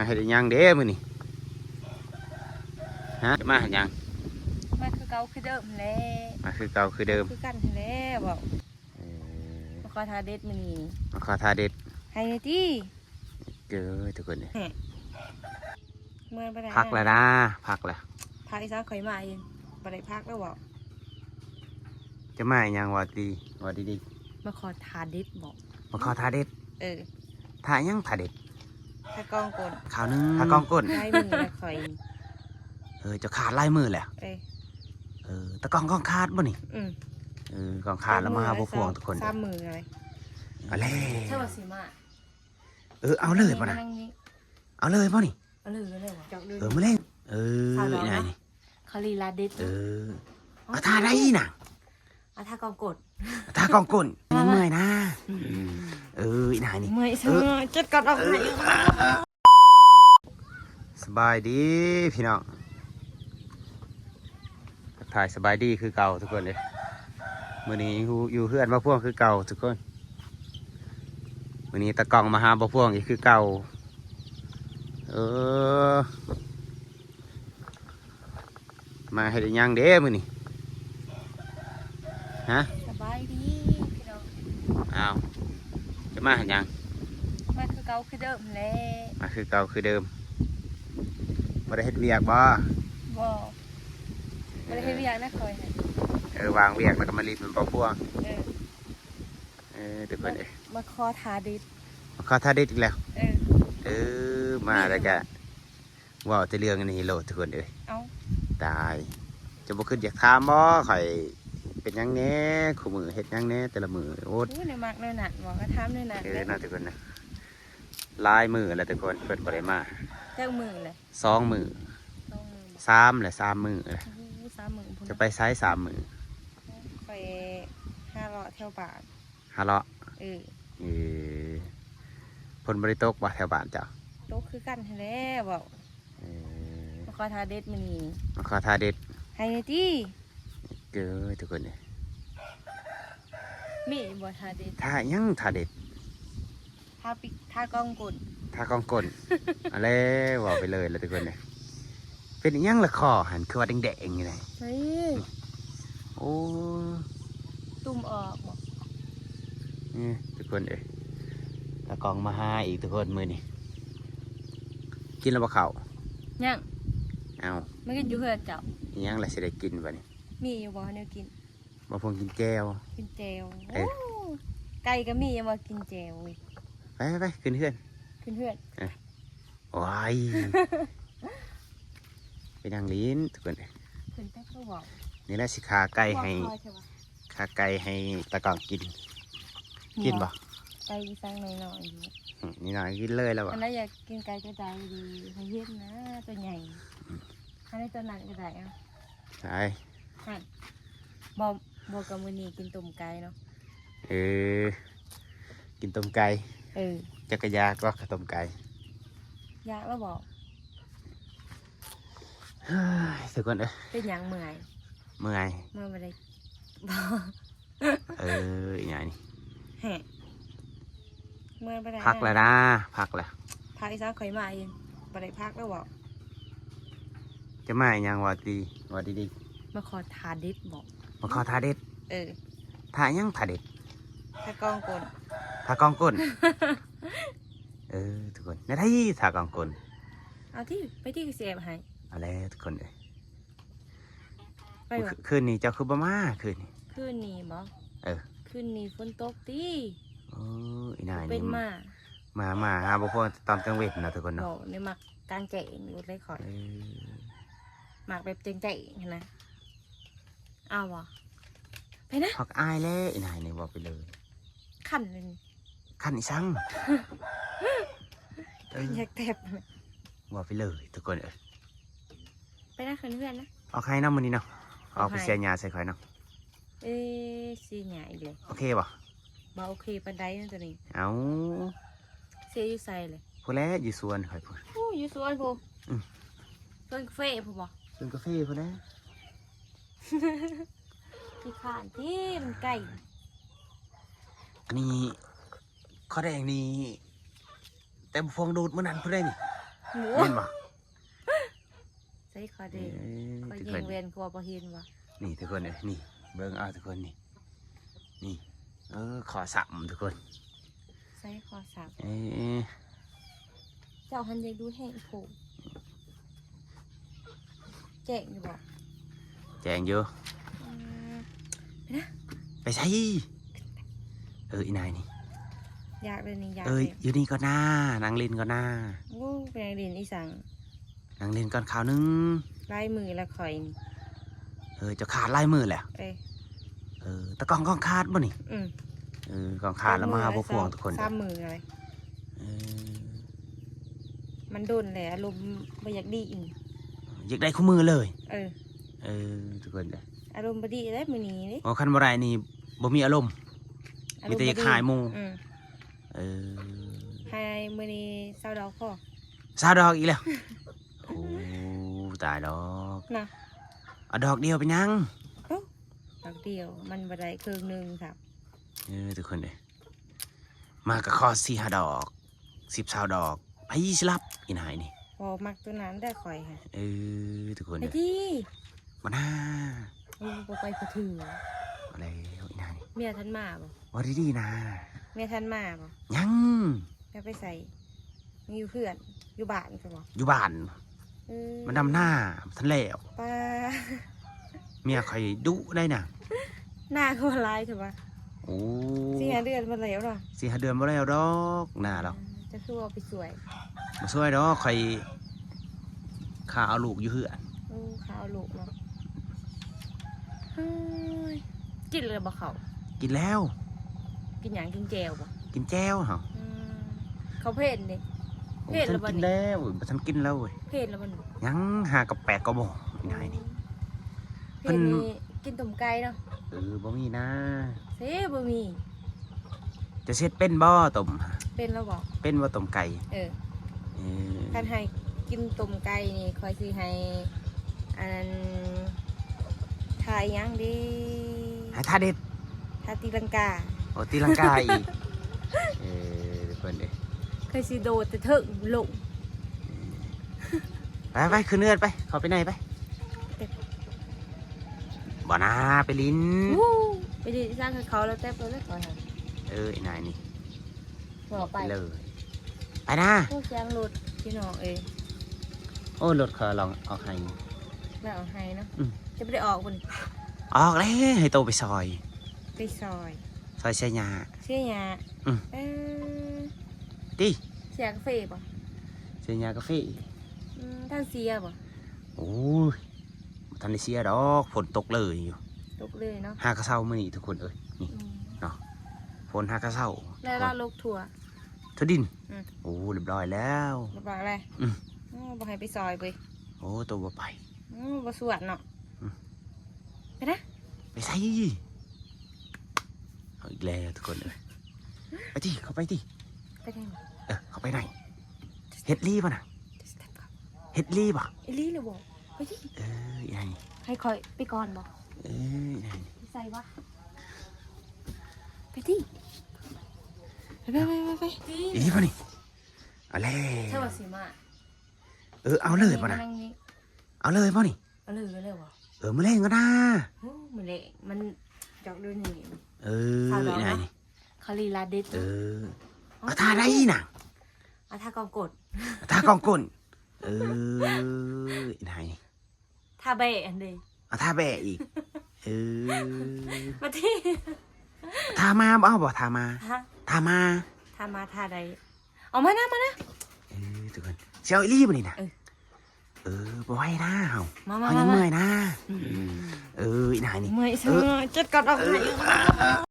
ມາເຮັດອີ່ຫຍັງເດ້ມື້ນີ້? ຮະ? ມາເຮັດຫຍັງ? ມາຄືເກົ່າຄືເດີມຫັ້ນແຫຼະ. ມາຄືເກົ່າຄືເດີມ. ຄືກັນຫັ້ນແຫຼະເວົ້າ. ເອີ ມາຂໍຖ້າເດັດມື້ນີ້. ມາຂໍຖ້າເດັດ. ໃຫ້ແດ່ຕິ. ເອີ ທຸກຄົນເອີຍ. ແຮະ. ເມື່ອຍບໍ່ໄດ້ ພັກແລ້ວນະ ພັກແລ້ວ. ພັກອີ່ຫຍັງ ຂ້ອຍມາເອງ ບໍ່ໄດ້ພັກແລ້ວເວົ້າ. ຈະມາອີ່ຫຍັງ ເວົ້າດີໆ ເວົ້າດີໆ. ມາຂໍຖ້າເດັດບໍ? ມາຂໍຖ້າເດັດ. ເອີ. ຖ້າຫຍັງ ຖ້າເດັດ? ຖ້າກອງກົ້ນ. ຂ້າວໜຶ່ງ. ຖ້າກອງກົ້ນ. ຫຼາຍມື້ແລ້ວຂ້ອຍ. ເອີ ເຈົ້າຂາດຫຼາຍມື້ແລ້ວ. ເອີ. ເອີ ຕາກອງ ກອງຂາດບໍ່ນີ້? ອືມ. ເອີ ກອງຂາດແລ້ວມາຫາບໍ່ພວງທຸກຄົນ. ສາມມື້ແລ້ວ. ເອົາແລ້ວ. ເຈົ້າວ່າຊິມາ. ເອີ ເອົາເລີຍບໍ່ນະ? ເອົາເລີຍບໍ່ນີ້? ເອົາເລີຍ ເອົາເລີຍ. ເອີ ມາເລີຍ. ເອີ ອີ່ນາຍນີ້ ເຂົາລີລາເດັດ. ເອີ. ເອົາທ່າໃດນະ? ເອົາທ່າກອງກົ້ນ. ທ່າກອງກົ້ນ. ເມື່ອຍນະ. ເອີ ອີ່ນາຍນີ້. ເມື່ອຍ. ເອີ ຈັດການອອກໃຫ້. ສະບາຍດີພີ່ນ້ອງ. ທັກທາຍສະບາຍດີຄືເກົ່າທຸກຄົນເອີຍ. ມື້ນີ້ຢູ່ ຢູ່ເຮືອນບ່າວພວງຄືເກົ່າທຸກຄົນ. ມື້ນີ້ຕາກ້ອງມາຫາບ່າວພວງອີກຄືເກົ່າ. ເອີ ມາເຮັດອີ່ຫຍັງເດ້ມື້ນີ້? ຮະ? ສະບາຍດີພີ່ນ້ອງ. ອ້າວ ຈະມາເຮັດຫຍັງ? ມາຄືເກົ່າຄືເດີມແຫຼະ. ມາຄືເກົ່າຄືເດີມ. ບໍ່ໄດ້ເຮັດວຽກບໍ່? ບໍ່ ບໍ່ໄດ້ເຮັດວຽກນະຂ້ອຍ. ເອີ ວາງວຽກແລ້ວກໍມາຫຼິ້ນນຳບ່າວພວງ. ເອີ ເອີ ທຸກຄົນເອີຍ. ມາຂໍຖ້າເດັດ. ມາຂໍຖ້າເດັດອີກແລ້ວ. ເອີ ເອີ ມາແລ້ວກະເວົ້າແຕ່ເລື່ອງອັນນີ້ໂລດທຸກຄົນເອີຍ. ເອົ້າ ຕາຍ ເຈົ້າບໍ່ຄິດຢາກຖາມບໍ່ ຂ້ອຍເປັນຫຍັງແດ່ ຄູ່ມື້ເຮັດຫຍັງແດ່ແຕ່ລະມື້? ໂອ້ຍ ແນວມັກແນວນັ້ນບໍ ກໍຖາມແນວນັ້ນ. ເອີ ເນາະ ທຸກຄົນເນາະ. ຫຼາຍມື້ແລ້ວທຸກຄົນ ເພິ່ນບໍ່ໄດ້ມາ. ຈັກມື້ແລ້ວ? ສອງມື້. ສອງມື້. ສາມແຫຼະ ສາມມື້ແຫຼະ. ໂອ້ ສາມມື້ພຸ້ນ. ຈະໄປໃສສາມມື້? ຂ້ອຍຫາເລາະແຖວບ້ານ. ຫາເລາະ. ເອີ ເອີ ຝົນບໍ່ໄດ້ຕົກບໍ່ແຖວບ້ານເຈົ້າ? ຕົກຄືກັນຫັ້ນແຫຼະເວົ້າ. ເອີ ມາຂໍຖ້າເດັດມື້ນີ້. ມາຂໍຖ້າເດັດ. ໃຫ້ແດ່ຕິ. ເອີ ທຸກຄົນເອີຍ. ມີບໍ່ຖ້າເດັດ? ຖ້າຫຍັງ ຖ້າເດັດ? ທາປິກ ທາກອງກົ້ນ. ທາກອງກົ້ນ. ເອົາແລ້ວ ເວົ້າໄປເລີຍລະທຸກຄົນເອີຍ. ເປັນອີ່ຫຍັງລະຄໍຫັ້ນ ຄືວ່າແດງໆຢູ່ໃດ? ເອີ ໂອ້ ຕຸ່ມອອກບໍ? ເອີ ທຸກຄົນເອີຍ ຕາກ້ອງມາຫາອີກທຸກຄົນມື້ນີ້. ກິນແລ້ວບໍ່ເຂົ້າ? ຍັງ. ເອົ້າ ມາກິນຢູ່ເຮືອນເຈົ້າ. ອີ່ຫຍັງລະຊິໄດ້ກິນບາດນີ້? ມີຢູ່ບໍ່ແນວກິນ? ບ່າວພວງກິນແຈ່ວ. ກິນແຈ່ວ. ເອີ ໂອ້ ໄກ່ກໍມີ ຍັງວ່າກິນແຈ່ວເວີຍ. ໄປໆໆ ຂຶ້ນເຮືອນ. ຂຶ້ນເຮືອນ. ເອີ ໂອ້ຍ ໄປນັ່ງຫຼິ້ນທຸກຄົນ. ຂຶ້ນໄປຄືເວົ້າ. ນີ້ແຫຼະຊິຂ້າໄກ່ໃຫ້ ຂ້າໄກ່ໃຫ້ຕາກ້ອງກິນ. ກິນບໍ່? ໄກ່ອີ່ສັງນ້ອຍໆຢູ່. ອືມ ນີ້ໜ້ອຍກິນເລີຍແລ້ວບໍ່? ອັນນັ້ນຢາກກິນໄກ່ຕົວໃຫຍ່ດີ ໃຫ້ເຫັນນະ ຕົວໃຫຍ່. ອັນນີ້ຕົວນັ້ນກໍໄດ້. ເອົາ ໄປ ຫັ້ນ ບໍ່ ບໍ່ ກໍມື້ນີ້ກິນຕົ້ມໄກ່ເນາະ. ເອີ ກິນຕົ້ມໄກ່. ເອີ ຈັກກະຢາກວ່າເຂົ້າຕົ້ມໄກ່. ຢາກແລ້ວບໍ? ເຮີ້ຍ ທຸກຄົນເອີຍ. ເປັນຫຍັງເມື່ອຍ? ເມື່ອຍ. ມາບໍ່ໄດ້ ບໍ່ ເອີ ອີ່ຫຍັງນີ້? ແຮະ ເມື່ອຍບໍ່ໄດ້ ພັກແລ້ວນະ ພັກແລ້ວ. ພັກອີ່ຫຍັງ ຂ້ອຍມາເອງ ບໍ່ໄດ້ພັກແລ້ວເວົ້າ. ຈະມາອີ່ຫຍັງ ເວົ້າດີໆ ເວົ້າດີໆ. ມາຂໍຖ້າເດັດບໍ? ມາຂໍຖ້າເດັດ. ເອີ ຖ້າຫຍັງ ຖ້າເດັດ? ຖ້າກອງກົ້ນ. ຖ້າກອງກົ້ນ. ເອີ ທຸກຄົນ ແນວໃດຖ້າກອງກົ້ນ? ເອົາຕິ ໄປຕິ ຊິແອບໃຫ້. ເອົາແລ້ວທຸກຄົນເອີຍ. ໄປບໍ່? ຄືນນີ້ເຈົ້າຄືບໍ່ມາຄືນນີ້? ຄືນນີ້ບໍ? ເອີ ຄືນນີ້ຝົນຕົກຕິ. ໂອ້ຍ ອີ່ນາຍ ເປັນ ນີ້ ມາ ມາ ມາຫາບໍ່ພໍຕອນກາງເວັນນະທຸກຄົນເນາະ. ບໍ່ ນີ້ມັກກາງແຈ້ງໂລດເລີຍຂ້ອຍ. ເອີ ມັກແບບແຈ້ງໆຫັ້ນນະ. ເອົາບໍ່? ໄປນະ. ພັກອາຍແລ້ວ ອີ່ນາຍນີ້ ເວົ້າໄປເລີຍ. ຄັນເລີຍນີ້. ຄັນອີ່ສັງ? ເອີ ຢາກແຕບ. ເວົ້າໄປເລີຍທຸກຄົນເອີຍ. ໄປນະ ຂຶ້ນເຮືອນນະ. ອອກໄຮ່ເນາະມື້ນີ້ເນາະ. ອອກໄຮ່. ອອກໄປເສຍຫຍ້າໃສ່ຂ້ອຍເນາະ. ເອີ ເສຍຫຍ້າອີກແລ້ວ. ໂອເຄບໍ່? ບໍ່ໂອເຄປານໃດນະໂຕນີ້. ເອົ້າ ເສຍຢູ່ໃສເລີຍ? ພຸ້ນແຫຼະ ຢູ່ສວນຂ້ອຍພຸ້ນ. ໂອ້ ຢູ່ສວນພຸ້ນ. ອືມ ສວນກາເຟພຸ້ນບໍ່? ສວນກາເຟພຸ້ນແຫຼະ. ຂີ້ຄ້ານຕິ ມັນໄກ. ອັນນີ້ ຂ້ອຍແດງນີ້ ແຕ່ບໍ່ພວງດູດມື້ນັ້ນພຸ້ນເດ້ນີ້. ໂອ້ ແມ່ນບໍ່? ໃສ່ຂໍເດ້ ເອີ ຂ້ອຍຍິງແວ່ນ ຄືວ່າບໍ່ເຫັນບໍ່? ນີ້ທຸກຄົນເອີຍ ນີ້ ເບິ່ງເອົາທຸກຄົນ ນີ້ ນີ້ ເອີ ຂໍ້ຊ້ຳທຸກຄົນ ໃສ່ຂໍ້ຊ້ຳ ເອີ ເຈົ້າຫັ້ນຢາກດູແຮງໂພດ ແຈ້ງຢູ່ບໍ່? ແຈ້ງຢູ່ ອືມ ໄປນະ ໄປໃສ? ເອີ ອີນາຍນີ້ ຢາກເລີຍນີ້ ຢາກ ເອີ ເລີຍ ຢູ່ນີ້ກ່ອນນາ ນັ່ງຫຼິ້ນກ່ອນນາ ໂອ້ ໄປນັ່ງຫຼິ້ນອີຫຍັງ? ນັ່ງຫຼິ້ນກ່ອນຄາວໜຶ່ງ ຫຼາຍມື້ແລ້ວຂ້ອຍນີ້ ເອີ ເຈົ້າຂາດຫຼາຍມື້ແລ້ວ ເອີ ເອີ ຕາກ້ອງກ້ອງຂາດບໍ່ນີ້? ອືມ ເອີ ກ້ອງຂາດແລ້ວມາຫາບໍ່ພວງທຸກຄົນ ສາມມື້ແລ້ວ ເອີ ມັນດົນແລ້ວ ອາລົມບໍ່ຢາກດີອີກ ຢາກໄດ້ຄູ່ມື້ເລີຍ ເອີ ເອີ ທຸກຄົນເດີ ອາລົມບໍ່ດີແລ້ວມື້ນີ້ນີ້ ໂອ້ ຄັນບໍ່ໄດ້ນີ້ບໍ່ມີອາລົມ ມີແຕ່ຢາກຫາຍໝູ່ ອືມ ເອີ ໃຫ້ມື້ນີ້ຊາວດອກພໍ ຊາວດອກອີກແລ້ວ ໂອ້ ຕາຍດອກນະ ເອົາດອກດຽວເປັນຫຍັງ? ໂອ້ ດອກດຽວມັນບໍ່ໄດ້ເຄິ່ງໜຶ່ງຊ້ຳ ເອີ ທຸກຄົນເອີຍ ມາກໍຂໍສີ່ຫ້າດອກ ສິບຊາວດອກ ໃຜຊິຮັບ ອີນາຍນີ້ ບໍ່ມັກຕົວນັ້ນເດີຂ້ອຍຫັ້ນ ເອີ ທຸກຄົນເອີຍ ໄປຕິ ບໍ່ນາ ໂອ້ ບໍ່ໄປບໍ່ຖື ເອົາແລ້ວ ອີນາຍນີ້ ເມຍທັນມາບໍ່? ເວົ້າດີໆນາ ເມຍທັນມາບໍ່? ຍັງ ແລ້ວໄປໃສ? ຍັງຢູ່ເຮືອນ ຢູ່ບ້ານຊັ້ນບໍ່? ຢູ່ບ້ານ ເອີ ມັນດຳນາ ບໍ່ທັນແລ້ວ ປາ ເມຍຂ້ອຍດຸໄດ໋ນະ ນາຄືວ່າຫຼາຍແທ້ວະ? ໂອ້ ສີ່ຫ້າເດືອນບໍ່ແລ້ວເນາະ ສີ່ຫ້າເດືອນບໍ່ແລ້ວດອກ ນາດອກ ເອີ ເຈົ້າຄືວ່າໄປຊ່ວຍ? ບໍ່ຊ່ວຍດອກ ຂ້ອຍຄາເອົາລູກຢູ່ເຮືອນ ໂອ້ ຄາເອົາລູກເນາະ ເຮີ້ຍ ກິນແລ້ວບໍ່ເຂົ້າ? ກິນແລ້ວ ກິນຫຍັງ? ກິນແຈ່ວບໍ່? ກິນແຈ່ວເຮົາ ອືມ ເຂົ້າເພນເດ້? ໂອ້ ເພນແລ້ວບໍ່ນີ້? ບໍ່ທັນກິນແລ້ວ ບໍ່ທັນກິນແລ້ວເວີຍ ເພນແລ້ວບໍ່ນີ້? ຍັງ ຫ້າກັບແປດກໍບໍ່ ອີນາຍນີ້ ເພນນີ້ກິນຕົ້ມໄກ່ເນາະ ເອີ ບໍ່ມີນາ ເຊ ບໍ່ມີ ເຈົ້າເຮັດເປັນບໍ່ຕົ້ມ? ເປັນແລ້ວບໍ່? ເປັນບໍ່ຕົ້ມໄກ່? ເອີ ເອີ ຄັນໃຫ້ກິນຕົ້ມໄກ່ນີ້ ຂ້ອຍຊິໃຫ້ ອັນນັ້ນ ທ່າອີຫຍັງເດ? ໃຫ້ທ່າເດັດ ທ່າຕີລັງກາ ໂອ້ ຕີລັງກາອີກ ເອີ ທຸກຄົນເອີຍ ຂ້ອຍຊິໂດດແຕ່ເທິງລົງ ໄປໆ ຂຶ້ນເຮືອນໄປ ເຂົ້າໄປໃນໄປ ບໍ່ນາ ໄປຫຼິ້ນ ໄປຫຼິ້ນອີ່ຫຍັງ ໃຫ້ເຂົາແລ້ວແຕ່ເພິ່ນແລ້ວຂ້ອຍ ເອີ ອີນາຍນີ້ ເວົ້າໄປເລີຍ ໄປນາ ໂອ້ ສຽງລົດພີ່ນ້ອງເອີຍ ໂອ້ ລົດເຂົາລອງອອກໄຮ່ ລອງອອກໄຮ່ເນາະ ອືມ ຈະບໍ່ໄດ້ອອກບໍ່ນີ້? ອອກແລ້ວ ໃຫ້ໂຕໄປຊ່ອຍ ໄປຊ່ອຍ ຊ່ອຍເສຍຫຍ້າ ເສຍຫຍ້າ ອືມ ເອີ ຕິ ເສຍກາເຟບໍ່? ເສຍຫຍ້າກາເຟ ອືມ ທ່ານເສຍບໍ່? ໂອ້ຍ ບໍ່ທັນໄດ້ເສຍດອກ ຝົນຕົກເລີຍຢູ່ ຕົກເລີຍເນາະ ຫາກະເຊົາມື້ນີ້ທຸກຄົນເອີຍ ນີ້ ອືມ ເນາະ ຝົນຫາກະເຊົາ ແລ້ວລາວລົກທົ່ວ ທົ່ວດິນ ອືມ ໂອ້ ຮຽບຮ້ອຍແລ້ວ ຮຽບຮ້ອຍແລ້ວ ອືມ ໂອ້ ບໍ່ໃຫ້ໄປຊ່ອຍເວີຍ ໂອ້ ໂຕບໍ່ໄປ ໂອ້ ບໍ່ຊວນເນາະ ອືມ ໄປນະ ໄປໃສ? ເອົາອີກແລ້ວທຸກຄົນເອີຍ ໄປຕິ ເຂົ້າໄປຕິ ໄປໄດ້ບໍ່? ເອີ ເຂົ້າໄປໄດ້ ເຮັດລີບໍ່ນະ? ເຮັດລີບໍ່? ອີ່ຫຼີຫຼືບໍ່? ໄປຕິ ເອີ ອີ່ຫຍັງ ໃຫ້ຂ້ອຍໄປກ່ອນບໍ່? ເອີ ອີ່ຫຍັງ ໃສ່ວະ ໄປຕິ ໄປ ໄປ ໄປ ໄປ ອີ່ບໍ່ນີ້ ເອົາແລ້ວ ເຈົ້າວ່າຊິມາ ເອີ ເອົາເລີຍບໍ່ນະ? ເອົາເລີຍບໍ່ນີ້? ເອົາເລີຍ ເອົາເລີຍບໍ່? ເອີ ມື້ແລງກໍນາ ໂອ້ ມື້ແລງມັນຈອກເດີນີ້ ເອີ ອີ່ຫຍັງນີ້ ເຂົາລີລາເດັດ ເອີ ເອົາທ່າໃດນະ? ເອົາທ່າກອງກົ້ນ ທ່າກອງກົ້ນ ເອີ ອີ່ຫຍັງນີ້ ທ່າແບະຫັ້ນເດ້ ເອົາທ່າແບະອີກ ເອີ ມາທີ ທ່າມາບໍ່ ເອົາບໍ່ທ່າມາ ທ່າ ທ່າມາ ທ່າມາທ່າໃດ? ເອົາມານະ ມານະ ເອີ ທຸກຄົນ ຊິເອົາອີ່ຫຼີບໍ່ນີ້ນະ? ເອີ ເອີ ບໍ່ໄຫວນາເຮົາ ມາ ມາ ເຮົາຍັງເມື່ອຍນາ ອືມ ເອີ ອີ່ຫຍັງນີ້ ເມື່ອຍ ເອີ ຈັດການອອກໃຫ້